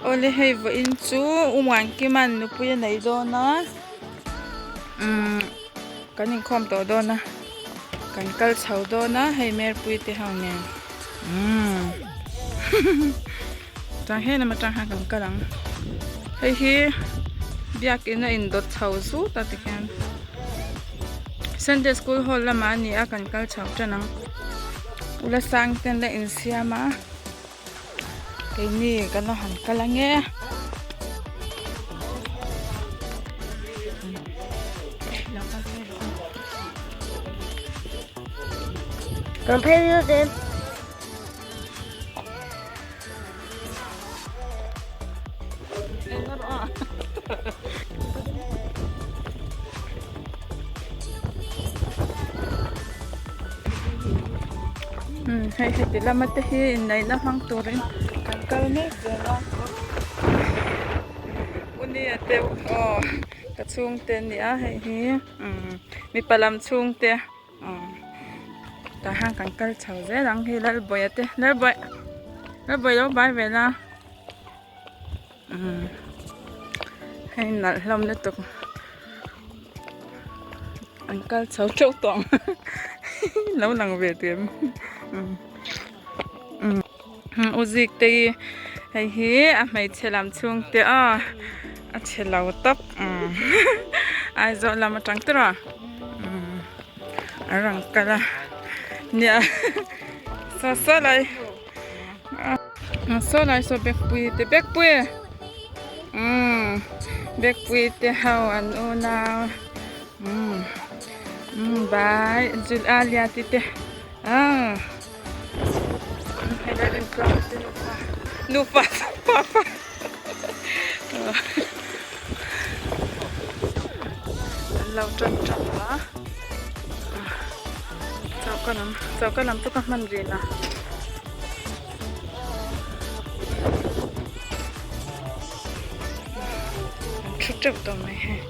Awle hei vawiin chu U Muankima'n nupui a nei dawn a umm kan inkhawm tawh dawn a kan kal chho dawn a hei Merpui te ho nen umm chuan he lam atang hian kan kal ang hei hi biakin a indawt chho zut a tikhian Sunday school hall lamah a ni a kan kal chho tan ang Ula sang te an la insiam a. Keini kan la han kal ange. Kan phei viau zel. Hei heti lama te hi inneihna hmang turin kan kal mek zel a uni a te aw ka chhungte a ni a hei hi mipa lam chhungte tah hian kan kal chho zel ang hei Lalbawia te Lalbawih Lalbawih lo bai ve la. Hei nalh hlawm lutuk an kal chho teuh tawh ang lo lang ve tih em u zik te hi hei hi a hmeichhe lam chhung te aw a chhe lo tawp Aizawl lam atang tawrh a a rawn kal a nia saw saw lai. Saw lai saw bag pui te bag pui umm bag pui te ho an unau umm umm bai zul alia ti te ah hei lai tluang te nufa nufa pafa an lo tan tan a choka lam choka lam chu ka hman rih a. An thu teuh tawh mai hei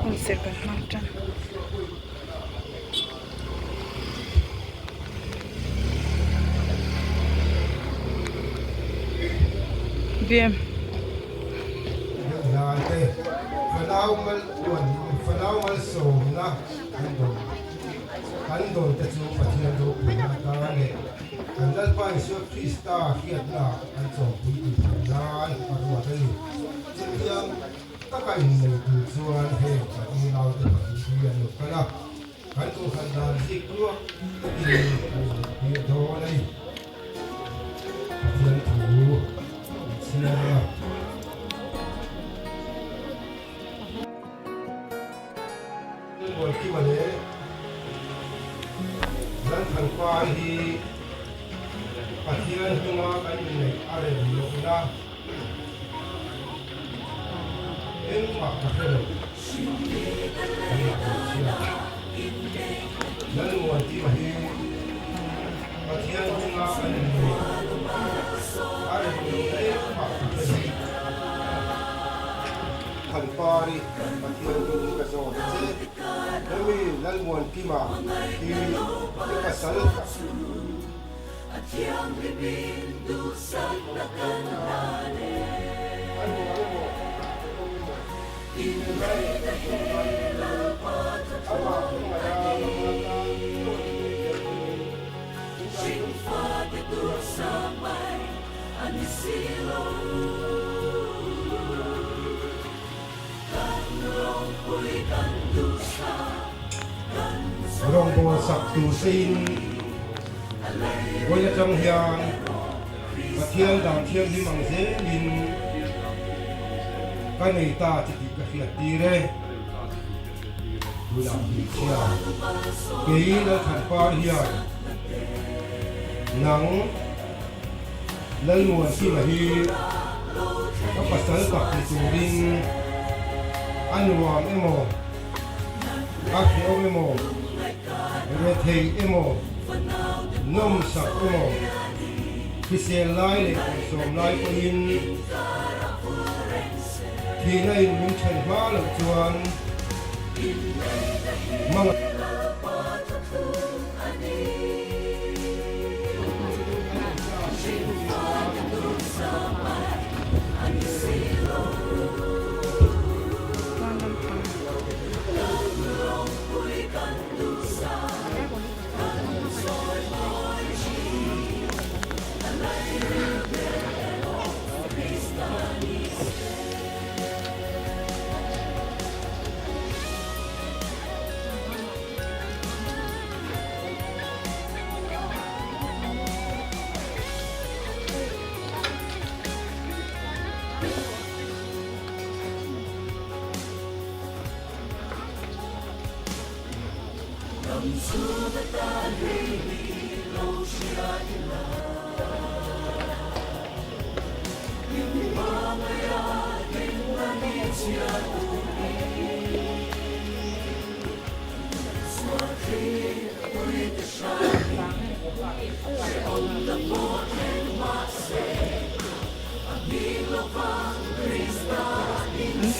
hun serh kan hmang tan. Bem. Kan dawn te chu Pathian ropuina atan leh kan Lalpa Isua Krista hriatna kan chawmpui tih theih nan a ruat a ni. Chutiang taka innei tur chuan heng kan unaute pahnih hi an lo kal a, kan kohhran dan zik luak takin kan inneihtir dawn a ni. Pathian thu in chhiar a. Mualkima leh Lalthanpa hi Pathian hnunga kan inneih a rem lohna engmah ka hre lo. Tunah hmeichhia Lalmualkima hi Pathian hnunga kan inneih a rem lohna engmah ka hre lo. Thanpari Pathian hmingin ka zawt a che. Hemi Lalmuankima hi i pasal tak. A hnuai emaw, a kawng emaw, tunlai tunlai amah hmangaih a amah tan chaw inpui tel turin Rawngbâwl sak tur seiin vawiin aṭang hian Pathian dan thianghlim ang zelin ka nei ta chi tih ka hriat tir e. Tunah hmeichhia kei Lalthanpar hian nang Lalmuankima hi ka pasal tak ni turin a nuam emaw, a hrehawm emaw, rethei emaw, nawmsak emaw, hrisel lai leh pawihsawm lai pawhin thihna in min then hma loh chuan hmangaih An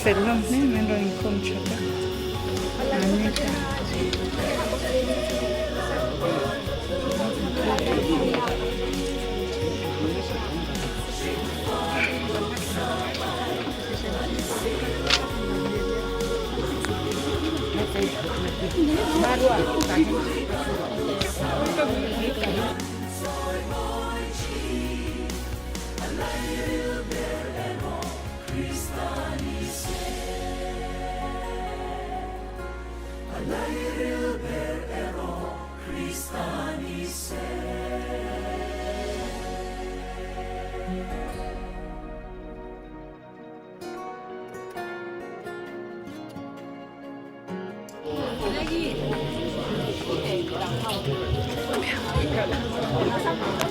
fel hlawm hle mai an rawn inkhawm that a mahni te.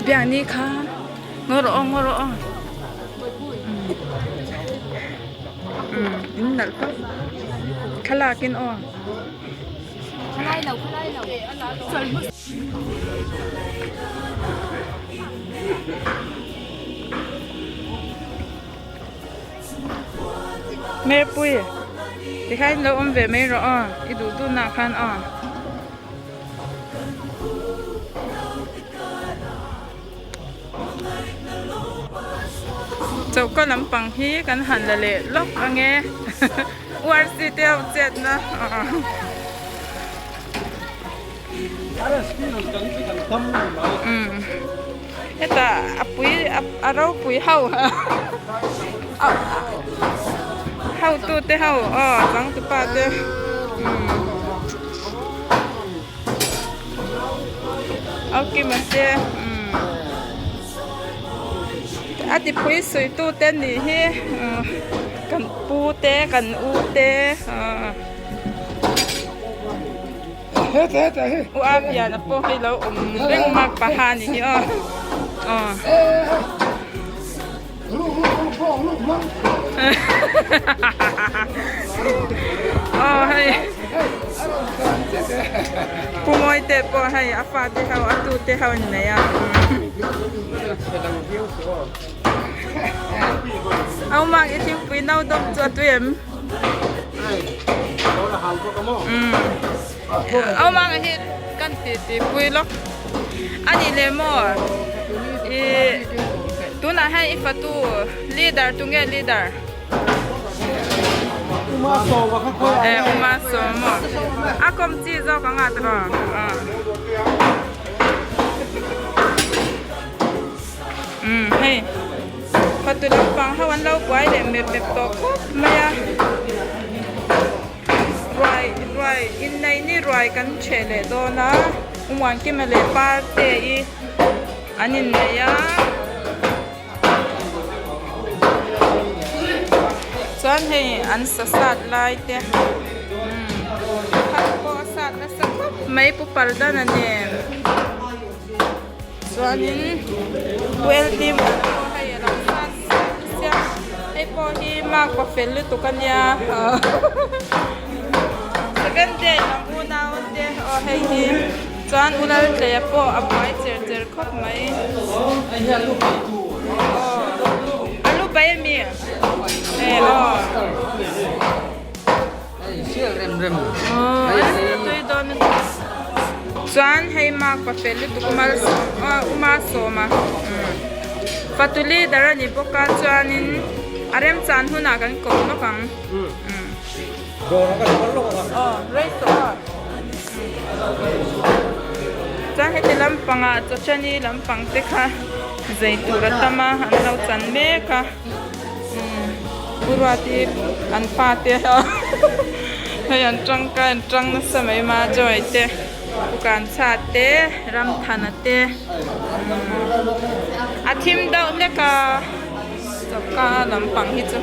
Biakni kha ngaw rawh aw ngaw rawh aw in nalh tawp thlalak in aw. Merpui tikhan in lo awm ve mai rawh aw i duh duhna ah khan aw. Choka lampang hi kan han la leh lawk ange URC te ho chetna Hetah a pui a ropui ho hotu te ho aw changtupa te okay mahse a ti pui suih tu te nih hi kan pu te kan u te. U a pian a pawh hei lo awm reng mak paha ni hi aw aw aw hei pu mawi te pawh hei a fate ho a tu te ho an nei a au mak i thingpui no dawm chu a tui em. Au mang hi kan ti ti pui lawk a ni le maw i tunah hian i fatu leader tu nge leader e uma sawm maw a kawm chi zawk ang a tiraw umm hei. Fatu lampang ho an lo buai leh mep mep tawh khawp mai a ruai ruai inneih ni ruai kan chheh leh dawn a Umuankima leh Parte i an innei a chuan hei an sa sat lai te umm thak pawh a sat nasa khawp mai pu Pardana nen. Chuanin well team ang pawh hei a lo sat siam hei pawh hi mark pa fel lutuk a nia second day lam unau te aw hei hi chuan u Laltleia pawh a buai cher cher khawp mai aw a lu bai ami e aw Chuan hei mark pa fel lutuk uma sawm a fatu leader a ni bawk a chuanin a remchan hunah kan ko lawk ang chuan heti lampangah chawchani lampang te kha zei tur a tam a an lo chan mek a. Pu Ruati an pa te hei an tangkai an tang nasa mai ma Joy te Pu Kanchha te Ramthana te a thim deuh hlek a choka lampang hi chu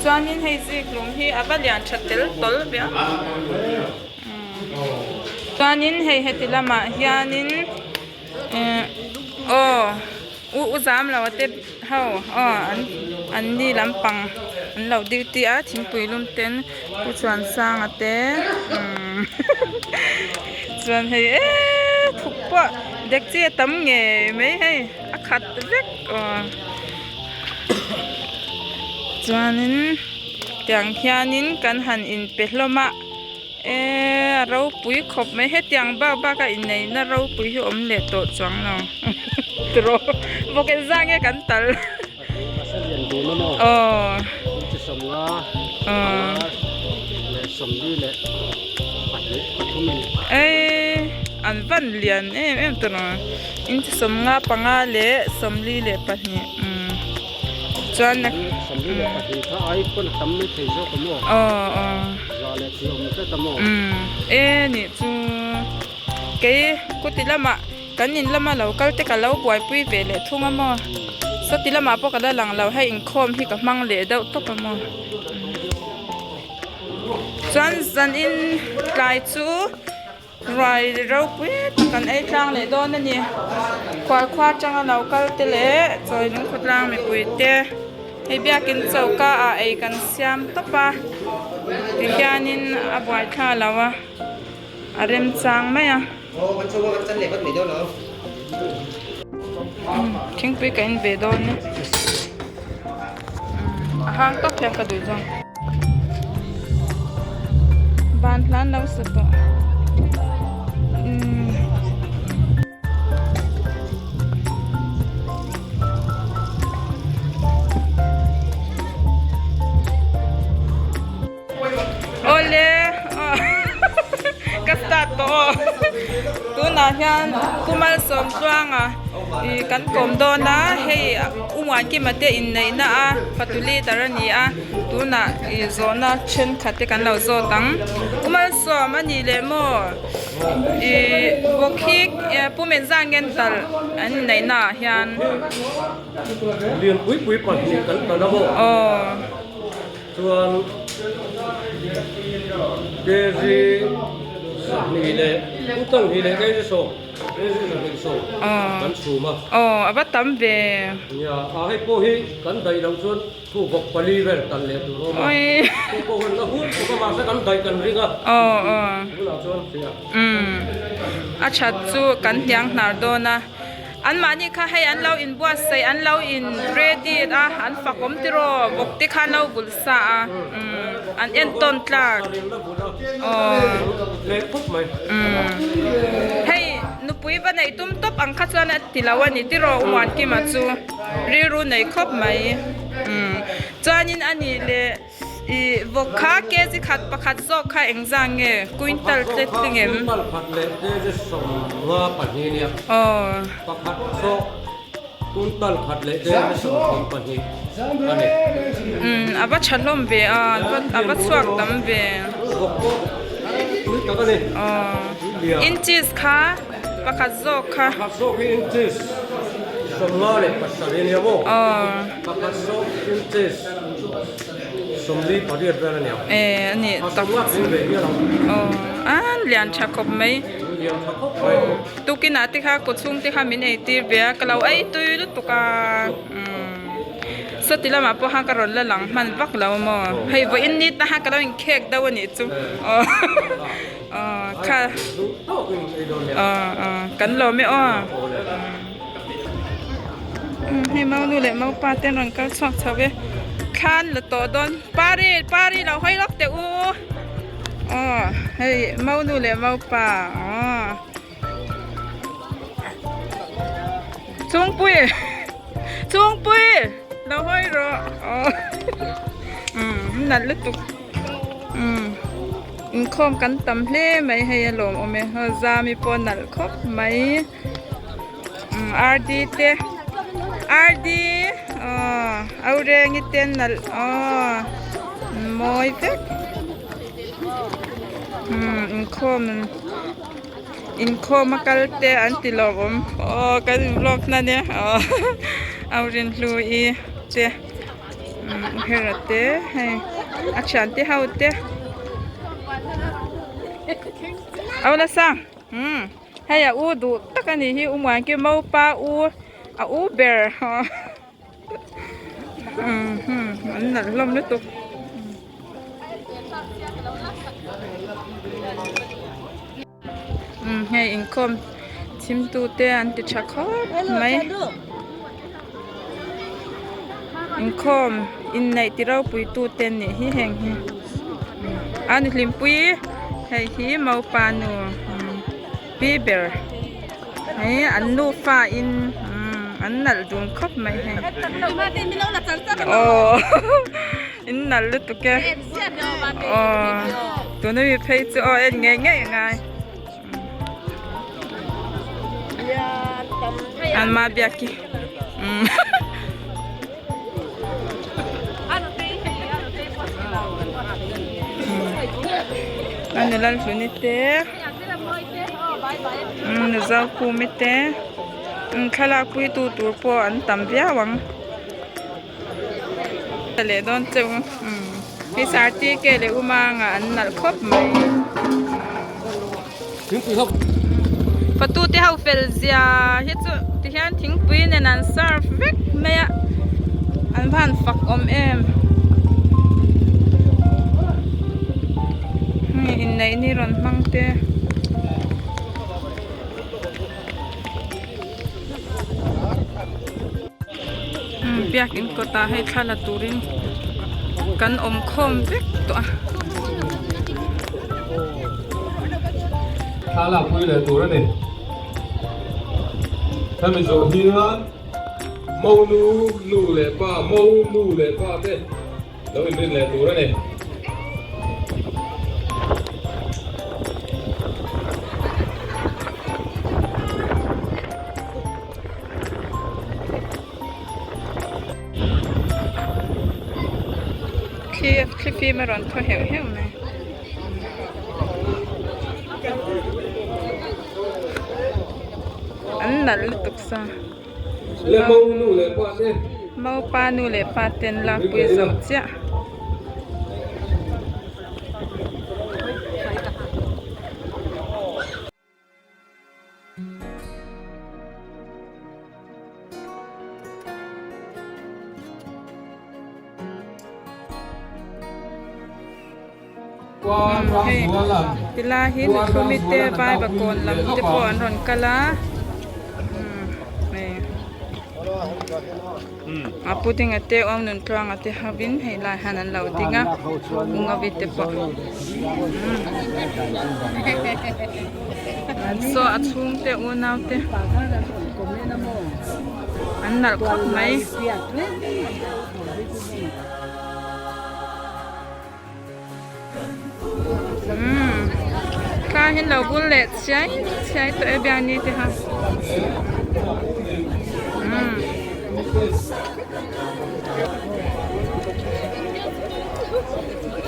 chuanin hei zikhlum hi a va lian tha tel tawl ve a. Chuanin hei heti lamah hianin eh aw u u zam lo a te ho aw an an ni lampang an lo duty a thingpui lum ten pu Chhuansanga te umm chuan hei eee thuk pawh dekchi a tam ngei mai hei a khat vek aw chuanin tiang hianin kan han inpe hlawm a. Eee a ropui khawp mai hetiang bak bak a inneihna ropui hi awm leh tawh chuang lo tiraw bawk en zang nge kan tal aw eee an van lian em em tawh inchi sawmnga panga leh sawmli leh pahnih umm. Chuan aw aw umm e nih chu kei kuti lamah kan in lama lo kal te ka lo buaipui ve leh thung a maw sawti lamah pawh ka la lang lo hei inkhawm hi ka hmang leh deuh tawp a maw chuan zanin tlai chu. Ruai ropui tak an ei tlang leh dawn a ni. Khualkhua atanga lo kal te leh chawi lungkhaw tlang mipui te hei biakin choka ah ei kan siam tawp a tihianin a buai thla lo a a remchang mai a. Thingpui ka in ve dawn e a hang tawp hian ka duh zawng. Van hlan lo sa tawh umm. Awle ka start tawh aw tunah hian Pu Malsawmtluanga ih kan kawm dawn a hei U Muankima te inneihna a fatu leader a ni a tunah ih zawhna thenkhat te kan lo zawt ang Pu Malsawm a nih leh maw ih vawk hi Pu Menzangen talh an inneihna ah hian. Lianpui pui pahnih kan talh a maw? Aw. Chuan kg sahnih leh utang hnih leh kg sawm kg sahnih sawm kan chhum a. Aw a va tam ve. Nia a hei pawh hi kan daih loh chuan thu vawk pali vel tan leh tur a awm a. Chu pawh hun la hun bawk a mahse kan daih kan ring a. Aw aw. Tunah chuan hria. Umm a that chu kan hniang hnar dawn a. Anmahni kha hei an lo inbuatsaih, an lo in ready a, an fak awm tiraw bawk te kha an lo vulh sa a, umm an entawn tlak aw umm hei nupui va neih tum tawp ang kha chuan a ti lo a ni tiraw u Muankima chu rilru nei khawp mai umm chuanin a nih leh. Ih vawk kha kg khat pakhat zawk kha engzah nge quintal te tling em? Quintal khat leh kg sawmnga pahnih nia. Aw. Pakhat zawk quintal khat leh kg sawmhnih pahnih a ni. Umm a va tha hlawm ve a a va chhuak tam ve. Vawk pawh tui tak a ni. Aw. Inches kha pakhat zawk kha. Pakhat zawk hi inches sawmnga leh pasarih nia maw? Aw. Pakhat zawk inches. Sawmli pariat vel a ni ang. Eh a ni tak. A sawmnga tling ve hial ang. Aw a lian tha khawp mai. Lian tha khawp mai. Tukinah te kha kaw chhung te kha min ei tir ve a ka lo ei tui lutuk a umm sawti lamah pawh khan ka rawn la lang hman vak lo maw hei vawiin ni ta khan ka lo inkhek deuh a nih chu aw aw kha aw aw kan lawm e aw. Hei maunu leh maupa te an rawn kal chhuak chho e thla an la tawh dawn pari pari lo hawi lawk teh u aw hei maunu leh maupa aw chhungpui chhungpui lo hawi rawh aw umm nalh lutuk umm inkhawm kan tam hle mai hei a lawmawm e zami pawh a nalh khawp mai. RD te RD aw Aurengi te an nalh aw mawi vek umm inkhawm inkhawm a kal te an ti lawmawm aw kan in vlog na nia aw Aurinhlui te umm Hera te hei a thiante ho te Aula sang. Umm hei a u duh tak a nih hi u Muanki Mopa u a u ber umm an nalh hlawm lutuk. Umm hei inkhawm chhim tu te an ti tha khawp mai inkhawm inneih ti ropui tu te an nih hi heng hi a ni hlimpui hei hi mopa nu pi ber hei an nufa in an nalh dun khawp mai hei aw in nalh lutuk e. Aw tuna mi phei chu aw en ngei ngei a ngai an mah biak hi umm a nula hluni te umm nu zau khumi te thlalak pui tu tur pawh an tam viau ang. Leh dawn cheu hei sarti ke leh umanga an nalh khawp mai fatu te ho fel zia hi chu tihian thingpui nen an serve vek mai a an va han fak awm em hei inneih ni rawn hmang te. Biakin kawtah hei thla la turin kan awm khawm vek tawh a. Thla lak pui leh tur a ni. Hemi zawh hian Monu nu leh pa, Mo nu leh pa te lo inrin leh tur a ni. Thli thli fim a rawn thaw heuh heuh mai. An nalh lutuk sa. Maupa nu leh pa ten lakpui zo chiah. Hei tilai hi nuthlumi te vaivakawn lam te pawh an rawn kal a hei a pudding a te awm nun tluang a te ho in hei lai hian an lo ding a ungawi te pawh saw a chhung te unau te an nalh khawp mai. Umm thla hi lo bul leh chiai chiai tawh e biakni te kha umm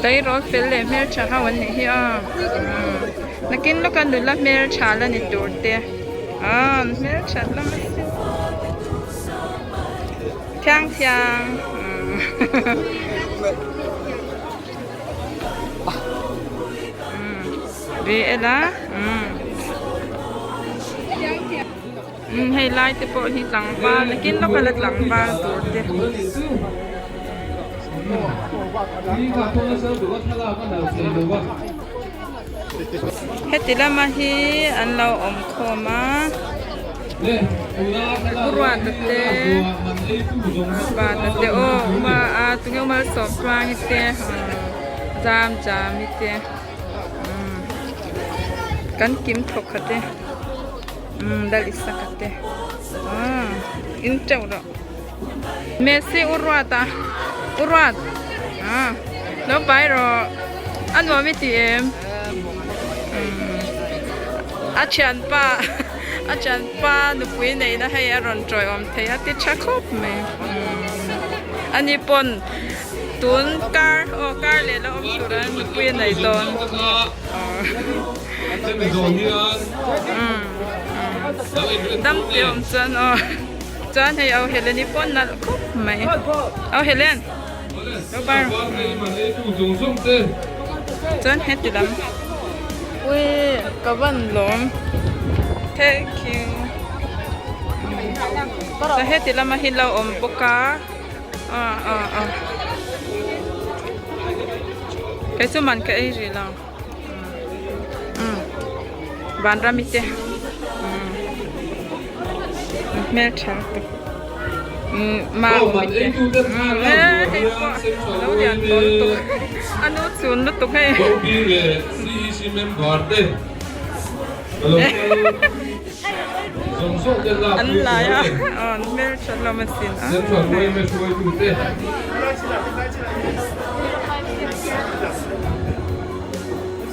tleirawl fel leh hmeltha ho an nih hi aw umm nakin lawka nula hmeltha la ni tur te aw hmeltha hlawm a sin thiang thiang umm. Ve ela umm hei lai te pawh hi tlangval nakin lawka la tlangval tur te. Heti lama hi an lo awm khawm a Ruata te Vana te aw uma a tunge uma sawm tluangi te zam jami te kan kim thawk kha te dal isaka te in teuh rawh Messi u Ruata u Ruat lo pai rawh a nuam i ti em a thianpa a thianpa nupui neihna hei a rawn tawi awm thei a ti tha khawp mai ani pawn tun kar aw kar leh la awm tur a nupui a nei dawn dam te awm chuan aw. Chuan hei au Helen-i pawh nalh khawp mai. Au Helen! Lo bar. Chuan heti lam. Ui ka van lawm thank you ta heti lama hi lo awm bawk a ah ah ah kei chu man ka ei rih lo umm vanrami te umm hmeltha lutuk umm mami te umm hei pawh lo lian tawh lutuk a nu chun lutuk hei. An lai a an hmeltha hlawm asin a.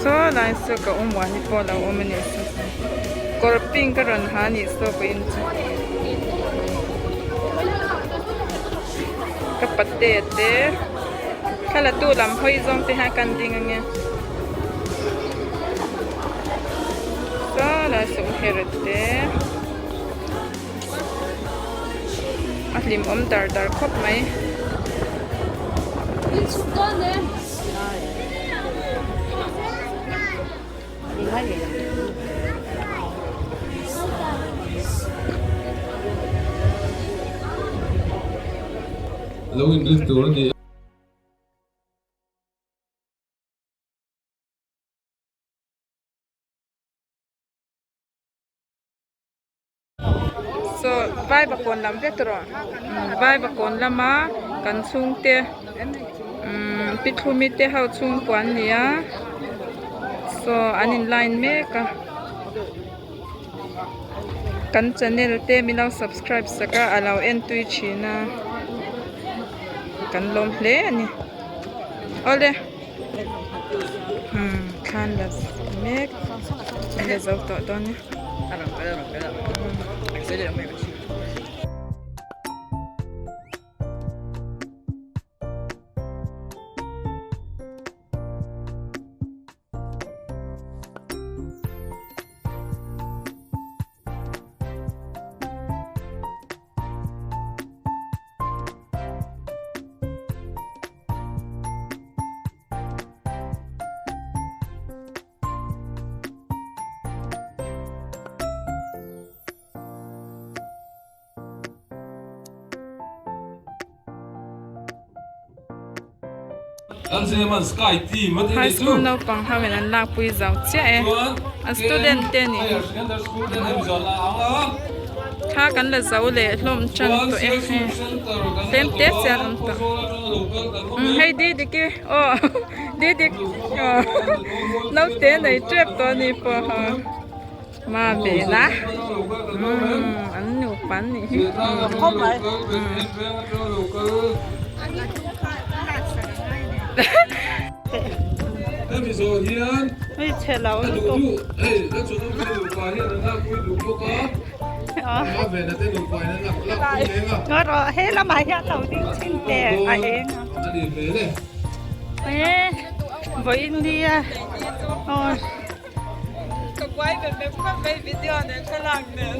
Saw lai saw ka awm uan hi pawh a lo awm a nih saw kawr pink a rawn ha a nih saw ka in chu ka pate te thla la tu lam hawi zawng te hian kan ding ange saw lai saw u hera te a hlimawm dar dar khawp mai. Lo inrin tur a ni. Saw Vaivakawn lam vek erawh Vaivakawn lama kan chhungte umm pithlumi te ho chhungkua an ni a saw an in line mek a kan channel te min lo subscribe sak a a lo en tui thin a kan lawm hle a ni awle. Umm thlan la mek an la zo tawh dawn e. High school naupang ho in an lakpui zo chiah e a student te ni thla kan la zo leh hlawm tan tawh e hei tlem te chian awm tawh umm hei didiki aw didik aw naute nei tep tawh a ni pawh ha. Ma vel a umm an nupa an nih hi Ka buai ve ve khawp mai video nen thlalak nen.